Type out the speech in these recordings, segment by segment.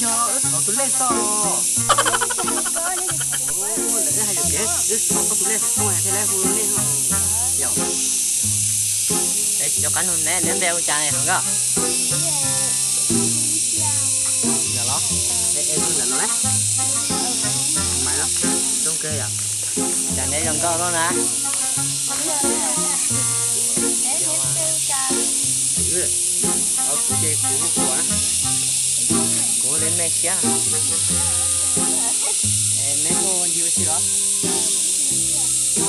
Yog wb thov tus lej txoj. Lawv wb hais lus kev, wb thov tau tus lej xov tooj thiaj li hu lej no. Yog. Es tsis nco qab nug neb, neb npe hu cas ne hov nkauj? Yog los? Es, es tus ntawm no ne? Maiv no. Zoo kawg yom. Cas neb zoo nkauj no na? Kuv ces kuv hu Kuam. Kuv hu li mej siab. Es neb muaj ncig ua si los?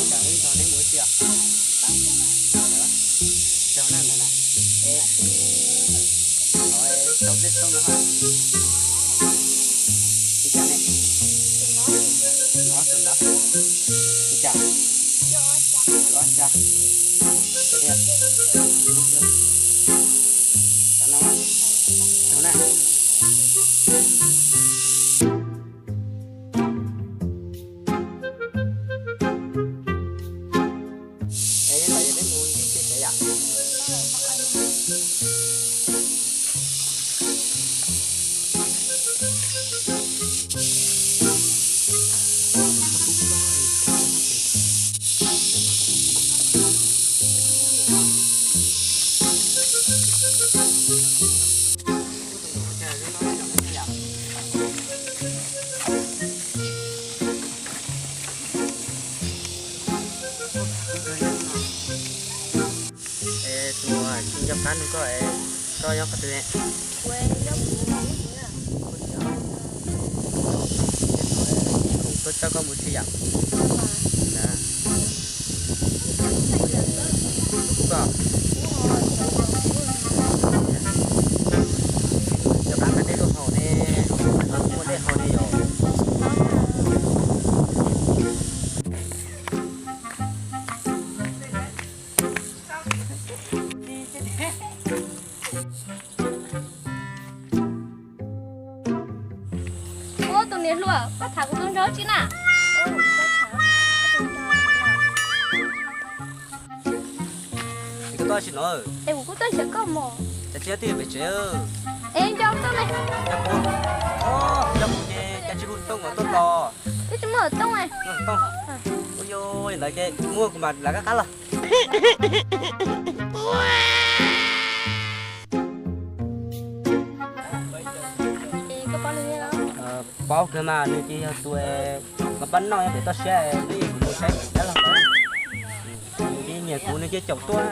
Tsam ib zaug neb mus ua si os. Raug na ntawd na. Es, thov sau tej xoob no hos. Li cas ne? Nov xwm ntawd. Li cas? Ob xya. Tam no, raug na. Es yog li ntawd yog peb mus ncig ua si tsev yom? Es tus uas tsis nco qab nug koj, koj nyob qhov twg ne? Kuv tuaj coj koj mus si yom. Koj, nco qab nqa dej tuaj haus ne, muaj dej haus ne yom. Ua tus niam hluas, koj tham kuv tus ntsuag tsi na? Es koj tuaj tsi no? Es kuv kuj tuaj xyuas koj mog. Cas tsis nyob twj ywm pem tsev? Es nco koj ne. Nco kuv? Nco kuv ces cas tsis hu Tooj kom tuaj tos? Twb tsis muaj Tooj. Tooj. Ua li ntawd ces muaj kuv mam lam kab qab los. Paub kawg mas, nws ces yog tus mas pab noj nyob pem toj siab, nws kuv mus saib dab laug ntawd. Nws ces nyiam kuv nws cia caum tuaj.